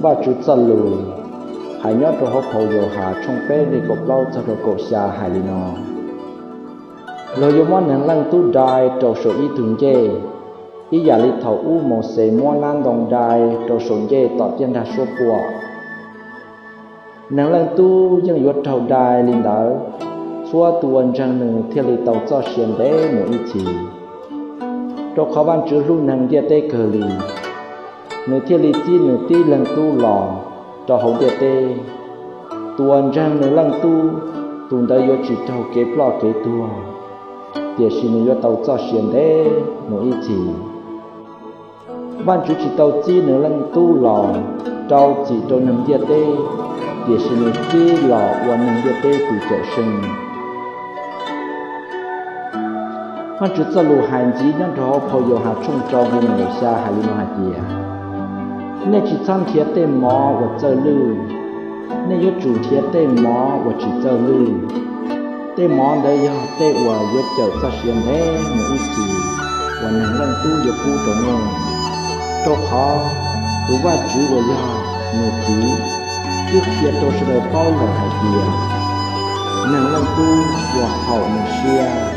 Vajtswv txoj lus hais nyob rau hauv phau Yauhas tshooj peb nqe kaum plaub txog rau kaum xya hais li no: Luag yuav muab Neeg Leej Tub dai rau saum ib tug ncej, ib yam li thaum ub Mauxes muab nab ntoo dai rau saum ncej tom ciaj nrag suab puam. Neeg Leej Tub yeej yuav raug dai li ntawd, txhua tus uas ntseeg nws thiaj li tau txoj sia ntev mus ib txhis. Rau qhov Vajtswv hlub neeg ntiaj teb kawg li, nws thiaj li txib nws tib Leeg Tub los rau hauv ntiaj teb. Tus uas ntseeg Neeg Leej Tub, tus ntawd yuav tsis raug kev ploj kev tuag, tiam sis nws yuav tau txoj sia ntev mus ib txhis. Vajtswv tsis tau txib Neeg Leej Tub los rau txim rau neeg ntiaj teb, tiam sis nws txib los ua neeg ntiaj teb tus cawm seej. Vajtswv txoj lus hais ntxiv nyob rau hauv phau Yauhas tshooj rau nqe nees nkaum xya hais li no hais tias: Nej tsis txhob nrhiav tej mov uas txawj lwj, nej yuav tsum nrhiav tej mov uas tsis txawj lwj. Tej mov ntawd yog tej uas yuav cawm txoj sia ntev mus ib txhis uas Neeg Leej Tub yuav pub rau nej. Rau qhov tus Vajtswv uas yog nws Txiv twb qhia rau sawv daws paub lawm hais tias Neeg Leej Tub ua haum nws siab.